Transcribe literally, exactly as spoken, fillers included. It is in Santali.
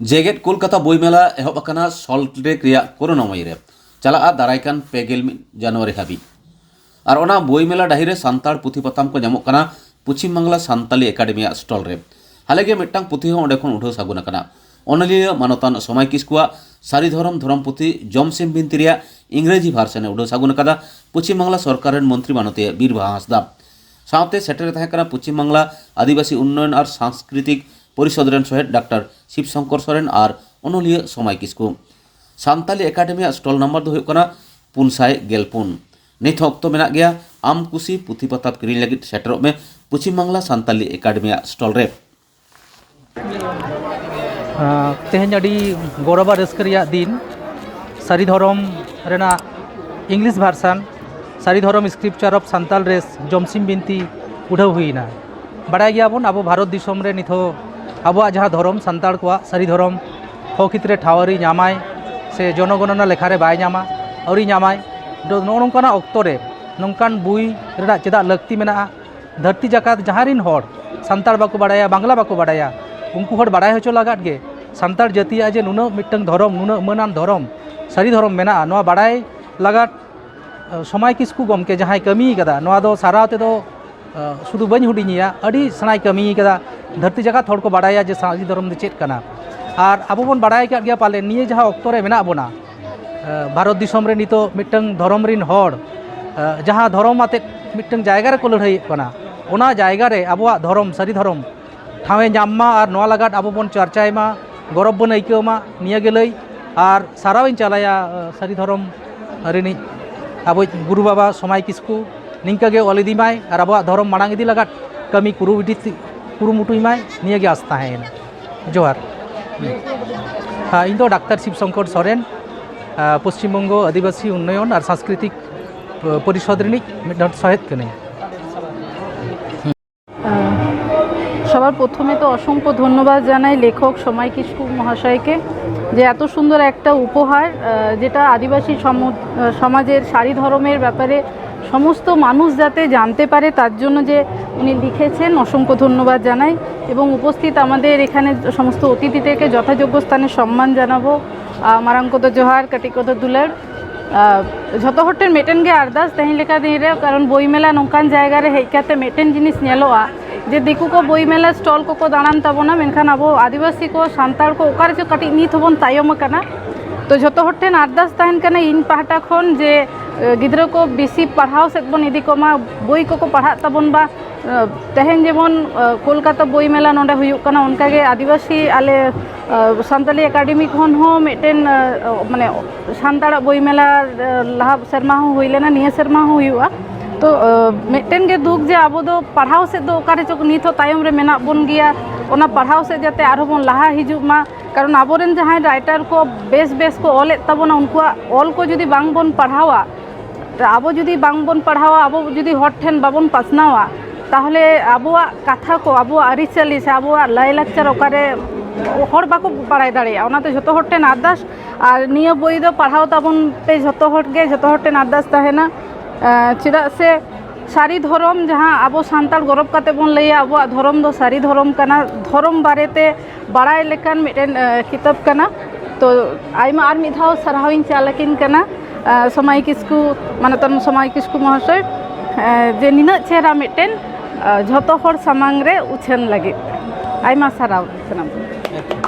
ᱡᱮᱜᱮᱛ ᱠᱳᱞᱠᱟᱛᱟ ᱵᱳᱭ ᱢᱮᱞᱟ ᱮᱦᱚᱵ ᱟᱠᱟᱱᱟ ᱥᱚᱞᱴ ᱞᱮᱠ ᱨᱮᱭᱟᱜ ᱠᱚᱨᱩᱱᱟᱢᱚᱭᱤ ᱨᱮ᱾ ᱪᱟᱞᱟᱜᱼᱟ ᱫᱟᱨᱟᱭ ᱠᱟᱱ ᱯᱮ ᱜᱮᱞ ᱢᱤᱫ ᱡᱟᱱᱩᱣᱟᱨᱤ ᱦᱟᱹᱵᱤᱡ᱾ ᱟᱨ ᱚᱱᱟ ᱵᱳᱭ ᱢᱮᱞᱟ ᱰᱟᱹᱦᱤ ᱨᱮ ᱥᱟᱱᱛᱟᱲ ᱯᱩᱛᱷᱤ ᱯᱟᱛᱟᱢ ᱠᱚ ᱧᱟᱢᱚᱜ ᱠᱟᱱᱟ ᱯᱚᱪᱷᱤᱢ ᱵᱟᱝᱞᱟ ᱥᱟᱱᱛᱟᱞᱤ ᱮᱠᱟᱰᱮᱢᱤᱭᱟᱜ ᱥᱴᱚᱞ ᱨᱮ᱾ ᱦᱟᱞᱮ ᱜᱮ ᱢᱤᱫᱴᱟᱝ ᱯᱩᱛᱷᱤ ᱦᱚᱸ ᱚᱸᱰᱮ ᱠᱷᱚᱱ ᱩᱰᱷᱟᱹᱣ ᱥᱟᱹᱜᱩᱱ ᱟᱠᱟᱱᱟ᱾ ᱚᱱᱚᱞᱤᱭᱟᱹ ᱢᱟᱱᱚᱛᱟᱱ ᱥᱚᱢᱟᱭ ᱠᱤᱥᱠᱩᱣᱟᱜ ᱥᱟᱹᱨᱤ ᱫᱷᱚᱨᱚᱢ ᱫᱷᱚᱨᱚᱢ ᱯᱩᱛᱷᱤ ᱡᱚᱢᱥᱤᱢ ᱵᱤᱱᱛᱤ ᱨᱮᱭᱟᱜ ᱤᱝᱨᱮᱡᱤ ᱵᱷᱟᱨᱥᱟᱱ ᱮ ᱩᱰᱷᱟᱹᱣ ᱥᱟᱹᱜᱩᱱ ᱟᱠᱟᱫᱟ ᱯᱚᱪᱷᱤᱢ ᱵᱟᱝᱞᱟ ᱥᱚᱨᱠᱟᱨ ᱨᱮᱱ ᱢᱚᱱᱛᱨᱤ ᱢᱟᱱᱚᱛᱤᱭᱟᱹ ᱵᱤᱨᱵᱟᱦᱟ ᱦᱟᱸᱥᱫᱟ᱾ ᱥᱟᱶᱛᱮ ᱥᱮᱴᱮᱨ ᱮ ᱛᱟᱦᱮᱸ ᱠᱟᱱᱟ ᱯᱚᱪᱷᱤᱢ ᱵᱟᱝᱞᱟ ᱟᱹᱫᱤᱵᱟᱹᱥᱤ ᱩᱱᱱᱚᱭᱚᱱ ᱟᱨ ᱥᱟᱝᱥᱠᱨᱤᱛᱤᱠ ᱯᱚᱨᱤᱥᱚᱫᱽ ᱨᱮᱱ ᱥᱚᱦᱮᱫ ᱰᱟᱠᱛᱟᱨ ᱥᱤᱵ ᱥᱚᱝᱠᱚᱨ ᱥᱚᱨᱮᱱ ᱟᱨ ᱚᱱᱚᱞᱤᱭᱟᱹ ᱥᱚᱢᱟᱭ ᱠᱤᱥᱠᱩ᱾ ᱥᱟᱱᱛᱟᱞᱤ ᱮᱠᱟᱰᱮᱢᱤᱭᱟᱜ ᱥᱴᱚᱞ ᱱᱟᱢᱵᱟᱨ ᱫᱚ ᱦᱩᱭᱩᱜ ᱠᱟᱱᱟ ᱯᱩᱱ ᱥᱟᱭ ᱜᱮᱞ ᱯᱩᱱ᱾ ᱱᱤᱛ ᱦᱚᱸ ᱚᱠᱛᱚ ᱢᱮᱱᱟᱜ ᱜᱮᱭᱟ᱾ ᱟᱢ ᱠᱩᱥᱤ ᱯᱩᱛᱷᱤ ᱯᱟᱛᱟᱵ ᱠᱤᱨᱤᱧ ᱞᱟᱹᱜᱤᱫ ᱥᱮᱴᱮᱨᱚᱜ ᱢᱮ ᱯᱚᱪᱷᱤᱢ ᱵᱟᱝᱞᱟ ᱥᱟᱱᱛᱟᱞᱤ ᱮᱠᱟᱰᱮᱢᱤᱭᱟᱜ ᱥᱴᱚᱞ ᱨᱮ᱾ ᱛᱮᱦᱮᱧ ᱟᱹᱰᱤ ᱜᱚᱨᱚᱵᱽ ᱟᱨ ᱨᱟᱹᱥᱠᱟᱹ ᱨᱮᱭᱟᱜ ᱫᱤᱱ᱾ ᱥᱟᱹᱨᱤ ᱫᱷᱚᱨᱚᱢ ᱨᱮᱱᱟᱜ ᱤᱝᱞᱤᱥ ᱵᱷᱟᱨᱥᱟᱱ, ᱥᱟᱹᱨᱤ ᱫᱷᱚᱨᱚᱢ ᱥᱠᱨᱤᱯᱪᱟᱨ ᱚᱯᱷ ᱥᱟᱱᱛᱟᱞ ᱨᱮᱥ ᱡᱚᱢᱥᱤᱢ ᱵᱤᱱᱛᱤ ᱩᱰᱷᱟᱹᱣ ᱦᱩᱭᱮᱱᱟ᱾ ᱵᱟᱲᱟᱭ ᱜᱮᱭᱟᱵᱚᱱ, ᱟᱵᱚ ᱵᱷᱟᱨᱚᱛ ᱫᱤᱥᱚᱢ ᱨᱮ ᱱᱤᱛᱚᱜ ᱟᱵᱚᱣᱟᱜ ᱡᱟᱦᱟᱸ ᱫᱷᱚᱨᱚᱢ, ᱥᱟᱱᱛᱟᱲ ᱠᱚᱣᱟᱜ ᱥᱟᱹᱨᱤ ᱫᱷᱚᱨᱚᱢ ᱦᱚᱠ ᱦᱤᱛ ᱨᱮ ᱴᱷᱟᱶ ᱟᱹᱣᱨᱤ ᱧᱟᱢᱟᱭ, ᱥᱮ ᱡᱚᱱᱚᱜᱚᱱᱚᱱᱟ ᱞᱮᱠᱷᱟ ᱨᱮ ᱵᱟᱭ ᱧᱟᱢᱟ, ᱟᱹᱣᱨᱤ ᱧᱟᱢᱟᱭ᱾ ᱫᱚ ᱱᱚᱜᱼᱚ ᱱᱚᱝᱠᱟᱱᱟᱜ ᱚᱠᱛᱚ ᱨᱮ ᱱᱚᱝᱠᱟᱱ ᱵᱳᱭ ᱨᱮᱱᱟᱜ ᱪᱮᱫᱟᱜ ᱞᱟᱹᱠᱛᱤ ᱢᱮᱱᱟᱜᱼᱟ? ᱫᱷᱟᱹᱨᱛᱤ ᱡᱟᱠᱟᱛ ᱡᱟᱦᱟᱸ ᱨᱤᱱ ᱦᱚᱲ ᱥᱟᱱᱛᱟᱲ ᱵᱟᱠᱚ ᱵᱟᱲᱟᱭᱟ, ᱵᱟᱝᱞᱟ ᱵᱟᱠᱚ ᱵᱟᱲᱟᱭᱟ, ᱩᱱᱠᱩ ᱦᱚᱲ ᱵᱟᱲᱟᱭ ᱦᱚᱪᱚ ᱞᱟᱜᱟᱫ ᱜᱮ ᱥᱟᱱᱛᱟᱲ ᱡᱟᱹᱛᱤᱭᱟᱜ ᱡᱮ ᱱᱩᱱᱟᱹᱜ ᱢᱤᱫᱴᱟᱝ ᱫᱷᱚᱨᱚᱢ, ᱱᱩᱱᱟᱹᱜ ᱢᱟᱹᱱᱟᱱ ᱫᱷᱚᱨᱚᱢ, ᱥᱟᱹᱨᱤ ᱫᱷᱚᱨᱚᱢ ᱢᱮᱱᱟᱜᱼᱟ, ᱱᱚᱣᱟ ᱵᱟᱲᱟᱭ ᱞᱟᱜᱟᱫ ᱥᱚᱢᱟᱭ ᱠᱤᱥᱠᱩ ᱜᱚᱢᱠᱮ ᱡᱟᱦᱟᱸᱭ ᱠᱟᱹᱢᱤ ᱠᱟᱫᱟ, ᱱᱚᱣᱟ ᱫᱚ ᱥᱟᱨᱦᱟᱣ ᱛᱮᱫᱚ ᱥᱩᱫᱷᱩ ᱵᱟᱹᱧ ᱦᱩᱰᱤᱧᱮᱭᱟ, ᱟᱹᱰᱤ ᱥᱮᱬᱟᱭ ᱠᱟᱹᱢᱤ ᱠᱟᱫᱟ᱾ ᱫᱷᱟᱹᱨᱛᱤ ᱡᱟᱠᱟᱛ ᱦᱚᱲ ᱠᱚ ᱵᱟᱲᱟᱭᱟ ᱡᱮ ᱥᱟᱹᱨᱤ ᱫᱷᱚᱨᱚᱢ ᱫᱚ ᱪᱮᱫ ᱠᱟᱱᱟ᱾ ᱟᱨ ᱟᱵᱚ ᱵᱚᱱ ᱵᱟᱲᱟᱭ ᱟᱠᱟᱫ ᱜᱮᱭᱟ ᱯᱟᱞᱮ, ᱱᱤᱭᱟᱹ ᱡᱟᱦᱟᱸ ᱚᱠᱛᱚ ᱨᱮ ᱢᱮᱱᱟᱜ ᱵᱚᱱᱟ, ᱵᱷᱟᱨᱚᱛ ᱫᱤᱥᱚᱢ ᱨᱮ ᱱᱤᱛᱚᱜ ᱢᱤᱫᱴᱟᱝ ᱫᱷᱚᱨᱚᱢ ᱨᱤᱱ ᱦᱚᱲ ᱡᱟᱦᱟᱸ ᱫᱷᱚᱨᱚᱢ ᱟᱛᱮᱫ ᱢᱤᱫᱴᱟᱝ ᱡᱟᱭᱜᱟ ᱨᱮᱠᱚ ᱞᱟᱹᱲᱦᱟᱹᱭᱮᱫ ᱠᱟᱱᱟ, ᱚᱱᱟ ᱡᱟᱭᱜᱟ ᱨᱮ ᱟᱵᱚᱣᱟᱜ ᱫᱷᱚᱨᱚᱢ, ᱥᱟᱹᱨᱤ ᱫᱷᱚᱨᱚᱢ ᱴᱷᱟᱶ ᱮ ᱧᱟᱢ ᱢᱟ ᱟᱨ ᱱᱚᱣᱟ ᱞᱟᱜᱟᱫ ᱟᱵᱚ ᱵᱚᱱ ᱪᱟᱨᱪᱟᱭ ᱢᱟ, ᱜᱚᱨᱚᱵᱽ ᱵᱚᱱ ᱟᱹᱭᱠᱟᱹᱣ ᱢᱟ, ᱱᱤᱭᱟᱹ ᱜᱮ ᱞᱟᱹᱭ᱾ ᱟᱨ ᱥᱟᱨᱦᱟᱣ ᱤᱧ ᱪᱟᱞᱟᱭᱟ ᱥᱟᱹᱨᱤ ᱫᱷᱚᱨᱚᱢ ᱨᱤᱱᱤᱡ ᱟᱵᱚᱭᱤᱡ ᱜᱩᱨᱩ ᱵᱟᱵᱟ ᱥᱚᱢᱟᱭ ᱠᱤᱥᱠᱩ ᱱᱤᱝᱠᱟᱹ ᱜᱮ ᱚᱞ ᱤᱫᱤ ᱢᱟᱭ ᱟᱨ ᱟᱵᱚᱣᱟᱜ ᱫᱷᱚᱨᱚᱢ ᱢᱟᱲᱟᱝ ᱤᱫᱤ ᱞᱟᱜᱟᱫ ᱠᱟᱹᱢᱤ ᱠᱩᱨᱩᱢᱩᱴᱩᱭ ᱢᱟᱭ, ᱱᱤᱭᱟᱹ ᱜᱮ ᱟᱥ ᱛᱟᱦᱮᱸᱭᱮᱱᱟ᱾ ᱡᱚᱦᱟᱨ᱾ ᱦᱮᱸ, ᱤᱧ ᱫᱚ ᱰᱟᱠᱛᱟᱨ ᱥᱤᱵ ᱥᱚᱝᱠᱚᱨ ᱥᱚᱨᱮᱱ, ᱯᱚᱥᱪᱤᱢ ᱵᱚᱝᱜᱚ ᱟᱹᱫᱤᱵᱟᱹᱥᱤ ᱩᱱᱱᱚᱭᱚᱱ ᱟᱨ ᱥᱟᱝᱥᱠᱨᱤᱛᱤᱠ ᱯᱚᱨᱤᱥᱚᱫᱽ ᱨᱤᱱᱤᱡ ᱢᱤᱫ ᱦᱚᱲ ᱥᱚᱦᱮᱫ ᱠᱟᱹᱱᱟᱹᱧ᱾ সবার প্রথমে তো অসংখ্য ধন্যবাদ জানাই লেখক সময় কিস্কু মহাশয়কে, যে এত সুন্দর একটা উপহার, আহ, যেটা আদিবাসী সম-, আহ, সমাজের সারি ধর্মের ব্যাপারে সমস্ত মানুষ যাতে জানতে পারে, তার জন্য যে উনি লিখেছেন, অসংখ্য ধন্যবাদ জানাই। এবং উপস্থিত আমাদের এখানে সমস্ত অতিথিদেরকে যথাযোগ্য স্থানে সম্মান জানাবো। ᱟᱨ ᱢᱟᱨᱟᱝ ᱠᱚᱫᱚ ᱡᱚᱦᱟᱨ, ᱠᱟᱹᱴᱤᱡ ᱠᱚᱫᱚ ᱫᱩᱞᱟᱹᱲ᱾ ᱟᱨ ᱡᱷᱚᱛᱚ ᱦᱚᱲ ᱴᱷᱮᱱ ᱢᱤᱫᱴᱮᱱ ᱜᱮ ᱟᱨᱫᱟᱥ ᱛᱮᱦᱮᱧ ᱞᱮᱠᱟ ᱫᱤᱱ ᱨᱮ, ᱠᱟᱨᱚᱱ ᱵᱳᱭ ᱢᱮᱞᱟ ᱱᱚᱝᱠᱟᱱ ᱡᱟᱭᱜᱟ ᱨᱮ ᱦᱮᱡ ᱠᱟᱛᱮ ᱢᱤᱫᱴᱮᱱ ᱡᱤᱱᱤᱥ ᱧᱮᱞᱚᱜᱼᱟ ᱡᱮ ᱫᱤᱠᱩ ᱠᱚ ᱵᱳᱭ ᱢᱮᱞᱟ ᱥᱴᱚᱞ ᱠᱚᱠᱚ ᱫᱟᱬᱟᱱ ᱛᱟᱵᱚᱱᱟ, ᱢᱮᱱᱠᱷᱟᱱ ᱟᱵᱚ ᱟᱹᱫᱤᱵᱟᱹᱥᱤ ᱠᱚ, ᱥᱟᱱᱛᱟᱲ ᱠᱚ ᱚᱠᱟ ᱨᱮᱪᱚ ᱠᱟᱹᱴᱤᱡ ᱱᱤᱛ ᱦᱚᱸᱵᱚᱱ ᱛᱟᱭᱚᱢ ᱟᱠᱟᱱᱟ᱾ ᱛᱚ ᱡᱷᱚᱛᱚ ᱦᱚᱲ ᱴᱷᱮᱱ ᱟᱨᱫᱟᱥ ᱛᱟᱦᱮᱱ ᱠᱟᱱᱟ ᱤᱧ ᱯᱟᱦᱴᱟ ᱠᱷᱚᱱ ᱡᱮ, ᱮ, ᱜᱤᱫᱽᱨᱟᱹ ᱠᱚ ᱵᱮᱥᱤ ᱯᱟᱲᱦᱟᱣ ᱥᱮᱫ ᱵᱚᱱ ᱤᱫᱤ ᱠᱚᱢᱟ, ᱵᱳᱭ ᱠᱚᱠᱚ ᱯᱟᱲᱦᱟᱜ ᱛᱟᱵᱚᱱ ᱢᱟ᱾ ᱮ, ᱛᱮᱦᱮᱧ ᱡᱮᱢᱚᱱ, ᱮ, ᱠᱳᱞᱠᱟᱛᱟ ᱵᱳᱭ ᱢᱮᱞᱟ ᱱᱚᱰᱮ ᱦᱩᱭᱩᱜ ᱠᱟᱱᱟ, ᱚᱱᱠᱟᱜᱮ ᱟᱹᱫᱤᱵᱟᱹᱥᱤ ᱟᱞᱮ, ᱮ, ᱥᱟᱱᱛᱟᱞᱤ ᱮᱠᱟᱰᱮᱢᱤ ᱠᱷᱚᱱ ᱦᱚᱸ ᱢᱤᱫᱴᱮᱱ, ᱮ, ᱢᱟᱱᱮ ᱥᱟᱱᱛᱟᱲᱟᱜ ᱵᱳᱭ ᱢᱮᱞᱟ, ᱮ, ᱞᱟᱦᱟ ᱥᱮᱨᱢᱟ ᱦᱚᱸ ᱦᱩᱭ ᱞᱮᱱᱟ, ᱱᱤᱭᱟᱹ ᱥᱮᱨᱢᱟ ᱦᱚᱸ ᱦᱩᱭᱩᱜᱼᱟ᱾ ᱛᱚ, ᱮ, ᱢᱤᱫᱴᱮᱱ ᱜᱮ ᱫᱩᱠ ᱡᱮ ᱟᱵᱚ ᱫᱚ ᱯᱟᱲᱦᱟᱣ ᱥᱮᱫ ᱫᱚ ᱚᱠᱟ ᱨᱮᱪᱚ ᱱᱤᱛ ᱦᱚᱸ ᱛᱟᱭᱚᱢ ᱨᱮ ᱢᱮᱱᱟᱜ ᱵᱚᱱ ᱜᱮᱭᱟ᱾ ᱚᱱᱟ ᱯᱟᱲᱦᱟᱣ ᱥᱮᱫ ᱡᱟᱛᱮ ᱟᱨᱦᱚᱸ ᱵᱚᱱ ᱞᱟᱦᱟ ᱦᱤᱡᱩᱜ ᱢᱟ, ᱠᱟᱨᱚᱱ ᱟᱵᱚᱨᱮᱱ ᱡᱟᱦᱟᱸᱭ ᱨᱟᱭᱴᱟᱨ ᱠᱚ ᱵᱮᱥ ᱵᱮᱥ ᱠᱚ ᱚᱞᱮᱫ ᱛᱟᱵᱚᱱᱟ, ᱩᱱᱠᱩᱣᱟᱜ ᱚᱞ ᱠᱚ ᱡᱩᱫᱤ ᱵᱟᱝ ᱵᱚᱱ ᱯᱟᱲᱦᱟᱣᱟ, ᱟᱵᱚ ᱡᱩᱫᱤ ᱵᱟᱝ ᱵᱚᱱ ᱯᱟᱲᱦᱟᱣᱟ, ᱟᱵᱚ ᱡᱩᱫᱤ ᱦᱚᱲ ᱴᱷᱮᱱ ᱵᱟᱵᱚᱱ ᱯᱟᱥᱱᱟᱣᱟ, ᱛᱟᱦᱚᱞᱮ ᱟᱵᱚᱣᱟᱜ ᱠᱟᱛᱷᱟ ᱠᱚ, ᱟᱵᱚᱣᱟᱜ ᱟᱹᱨᱤᱪᱟᱹᱞᱤ ᱥᱮ ᱟᱵᱚᱣᱟᱜ ᱞᱟᱭᱼᱞᱟᱠᱪᱟᱨ ᱚᱠᱟᱨᱮ ᱦᱚᱲ ᱵᱟᱠᱚ ᱵᱟᱲᱟᱭ ᱫᱟᱲᱮᱭᱟᱜᱼᱟ᱾ ᱚᱱᱟᱛᱮ ᱡᱷᱚᱛᱚ ᱦᱚᱲ ᱴᱷᱮᱱ ᱟᱨᱫᱟᱥ, ᱟᱨ ᱱᱤᱭᱟᱹ ᱵᱳᱭ ᱫᱚ ᱯᱟᱲᱦᱟᱣ ᱛᱟᱵᱚᱱ ᱯᱮ ᱡᱷᱚᱛᱚ ᱦᱚᱲ ᱜᱮ, ᱡᱷᱚᱛᱚ ᱦᱚᱲ ᱴᱷᱮᱱ ᱟᱨᱫᱟᱥ ᱛᱟᱦᱮᱱᱟ᱾ ᱮᱸ, ᱪᱮᱫᱟᱜ ᱥᱮ ᱥᱟᱹᱨᱤ ᱫᱷᱚᱨᱚᱢ, ᱡᱟᱦᱟᱸ ᱟᱵᱚ ᱥᱟᱱᱛᱟᱲ ᱜᱚᱨᱚᱵᱽ ᱠᱟᱛᱮ ᱵᱚᱱ ᱞᱟᱹᱭᱟ ᱟᱵᱚᱣᱟᱜ ᱫᱷᱚᱨᱚᱢ ᱫᱚ ᱥᱟᱹᱨᱤ ᱫᱷᱚᱨᱚᱢ ᱠᱟᱱᱟ, ᱫᱷᱚᱨᱚᱢ ᱵᱟᱨᱮᱛᱮ ᱵᱟᱲᱟᱭ ᱞᱮᱠᱟᱱ ᱢᱤᱫᱴᱮᱱ, ᱮ, ᱠᱤᱛᱟᱹᱵ ᱠᱟᱱᱟ᱾ ᱛᱚ ᱟᱭᱢᱟ ᱟᱨ ᱢᱤᱫ ᱫᱷᱟᱣ ᱥᱟᱨᱦᱟᱣᱤᱧ ᱪᱟᱞ ᱟᱹᱠᱤᱱ ᱠᱟᱱᱟ, ᱮ, ᱥᱚᱢᱟᱭ ᱠᱤᱥᱠᱩ, ᱢᱟᱱᱚᱛᱟᱱ ᱥᱚᱢᱟᱭ ᱠᱤᱥᱠᱩ ᱢᱚᱦᱟᱥᱚᱭ, ᱮ, ᱡᱮ ᱱᱤᱱᱟᱹᱜ ᱪᱮᱦᱨᱟ ᱢᱤᱫᱴᱮᱱ, ᱮ, ᱡᱷᱚᱛᱚ ᱦᱚᱲ ᱥᱟᱢᱟᱝ ᱨᱮ ᱩᱪᱷᱟᱹᱱ ᱞᱟᱹᱜᱤᱫ᱾ ᱟᱭᱢᱟ ᱥᱟᱨᱦᱟᱣ ᱥᱟᱱᱟᱢ ᱠᱚ᱾